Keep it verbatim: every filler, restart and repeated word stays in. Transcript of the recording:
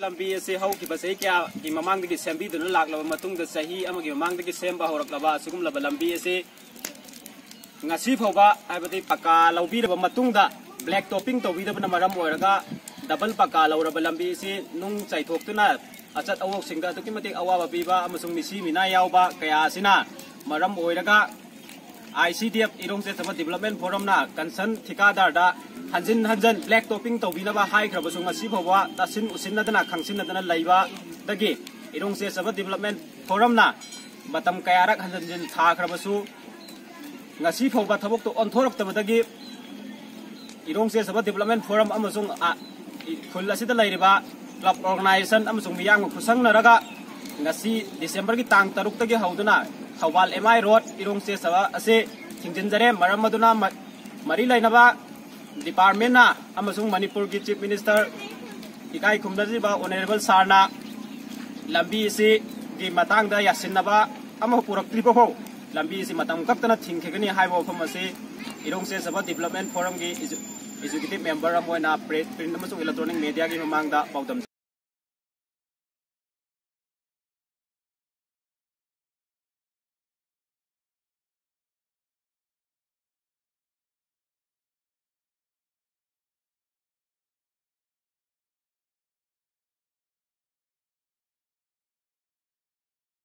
ꯂꯝꯕꯤ ꯑꯁꯤ ꯍꯧꯈꯤꯕ ꯆꯍꯤ ꯀꯌꯥꯒꯤ ꯃꯃꯥꯡꯗꯒꯤ ꯁꯦꯝꯕꯤꯗꯨꯅ ꯂꯥꯛꯂꯕ ꯃꯇꯨꯡꯗ, ꯆꯍꯤ ꯑꯃꯒꯤ ꯃꯃꯥꯡꯗꯒꯤ ꯁꯦꯝꯕ ꯍꯧꯔꯛꯂꯕ ꯑꯁꯤꯒꯨꯝꯂꯕ ꯂꯝꯕꯤ ꯑꯁꯤ ꯉꯁꯤ ꯐꯥꯎꯕ, ꯍꯥꯏꯕꯗꯤ ꯄꯀꯥ ꯂꯧꯕꯤꯔꯕ ꯃꯇꯨꯡꯗ ꯕ꯭ꯂꯦꯛ ꯇꯣꯞꯄꯤꯡ ꯇꯧꯕꯤꯗꯕꯅ ꯃꯔꯝ ꯑꯣꯏꯔꯒ, ꯗꯕꯜ ꯄꯀꯥ ꯂꯧꯔꯕ ꯂꯝꯕꯤ ꯑꯁꯤ ꯅꯨꯡ ꯆꯥꯏꯊꯣꯛꯇꯨꯅ ꯑꯆꯠ ꯑꯋꯣꯛꯁꯤꯡꯗ ꯑꯗꯨꯛꯀꯤ ꯃꯇꯤꯛ ꯑꯋꯥꯕ ꯄꯤꯕ ꯑꯃꯁꯨꯡ ꯃꯤꯁꯤ ꯃꯤꯅꯥ ꯌꯥꯎꯕ ꯀꯌꯥ ꯑꯁꯤꯅ ꯃꯔꯝ ꯑꯣꯏꯔꯒ, ꯑꯥꯏ ꯁꯤ ꯗꯤ ꯑꯦꯐ, ꯏꯔꯣꯡ ꯆꯦꯠꯆꯕ ꯗꯤꯕꯂꯞꯃꯦꯟ ꯐꯣꯔꯝꯅ ꯀꯟꯁꯔꯟ ꯊꯤꯀꯥꯗꯥꯔꯗ ꯍꯟꯖꯤꯟ ꯍꯟꯖꯤꯟ ꯕ꯭ꯂꯦꯛ ꯇꯣꯞꯄꯤꯡ ꯇꯧꯕꯤꯅꯕ ꯍꯥꯏꯈ꯭ꯔꯕꯁꯨ, ꯉꯁꯤ ꯐꯥꯎꯕ ꯇꯥꯁꯤꯟ ꯎꯁꯤꯟꯅꯗꯅ ꯈꯪꯁꯤꯟꯅꯗꯅ ꯂꯩꯕꯗꯒꯤ, ꯏꯔꯣꯡ ꯆꯦꯠꯆꯕ ꯗꯤꯕꯂꯞꯃꯦꯟ ꯐꯣꯔꯝꯅ ꯃꯇꯝ ꯀꯌꯥꯔꯛ ꯍꯟꯖꯤꯟ ꯍꯟꯖꯤꯟ ꯊꯥꯈ꯭ꯔꯕꯁꯨ, ꯉꯁꯤ ꯐꯥꯎꯕ ꯊꯕꯛꯇꯨ ꯑꯣꯟꯊꯣꯔꯛꯇꯕꯗꯒꯤ, ꯏꯔꯣꯡ ꯆꯦꯠꯆꯕ ꯗꯤꯕꯂꯞꯃꯦꯟ ꯐꯣꯔꯝ ꯑꯃꯁꯨꯡ, ꯑ, ꯈꯨꯜ ꯑꯁꯤꯗ ꯂꯩꯔꯤꯕ ꯀ꯭ꯂꯕ ꯑꯣꯔꯒꯅꯥꯏꯖꯦꯁꯟ ꯑꯃꯁꯨꯡ ꯃꯤꯌꯥꯝꯒ ꯈꯨꯠꯁꯝꯅꯔꯒ ꯉꯁꯤ ꯗꯤꯁꯦꯝꯕꯔꯒꯤ ꯇꯥꯡ ꯇꯔꯨꯛꯇꯒꯤ ꯍꯧꯗꯨꯅ ꯊꯧꯕꯥꯜ ꯑꯦꯝ ꯑꯥꯏ ꯔꯣꯗ, ꯏꯔꯣꯡ ꯆꯦꯠꯆꯕ ꯑꯁꯤ ꯊꯤꯡꯖꯤꯟꯖꯔꯦ꯫ ꯃꯔꯝ ꯑꯗꯨꯅ ꯃ-, ꯃꯔꯤ ꯂꯩꯅꯕ ꯗꯤꯄꯥꯔꯠꯃꯦꯟꯅ ꯑꯃꯁꯨꯡ ꯃꯅꯤꯄꯨꯔꯒꯤ ꯆꯤꯐ ꯃꯤꯅꯤꯁꯇꯔ ꯏꯀꯥꯏ ꯈꯨꯝꯅꯖꯔꯤꯕ ꯑꯣꯅꯔꯦꯕꯜ ꯁꯥꯔꯅ ꯂꯝꯕꯤ ꯑꯁꯤꯒꯤ ꯃꯇꯥꯡꯗ ꯌꯥꯁꯤꯟꯅꯕ ꯑꯃ ꯄꯨꯔꯛꯇ꯭ꯔꯤꯕ ꯐꯥꯎ ꯂꯝꯕꯤ ꯑꯁꯤ ꯃꯇꯝ ꯀꯛꯇꯅ ꯊꯤꯡꯈꯤꯒꯅꯤ ꯍꯥꯏꯕ ꯋꯥꯐꯝ ꯑꯁꯤ ꯏꯔꯣꯡ ꯆꯦꯠꯆꯕ ꯗꯤꯕꯂꯞꯃꯦꯟ ꯐꯣꯔꯝꯒꯤ ꯑꯦꯖꯨ-, ꯑꯦꯖꯨꯀꯦꯇꯤꯚ ꯃꯦꯝꯕꯔ ꯑꯃ ꯑꯣꯏꯅ ꯄ꯭ꯔꯦ-, ꯄ꯭ꯔꯤꯟꯠ ꯑꯃꯁꯨꯡ ꯏꯂꯦꯛꯇ꯭ꯔꯣꯅꯤꯛ ꯃꯦꯗꯤꯌꯥꯒꯤ ꯃꯃꯥꯡꯗ ꯄꯥꯎꯗꯝꯖꯔꯤ꯫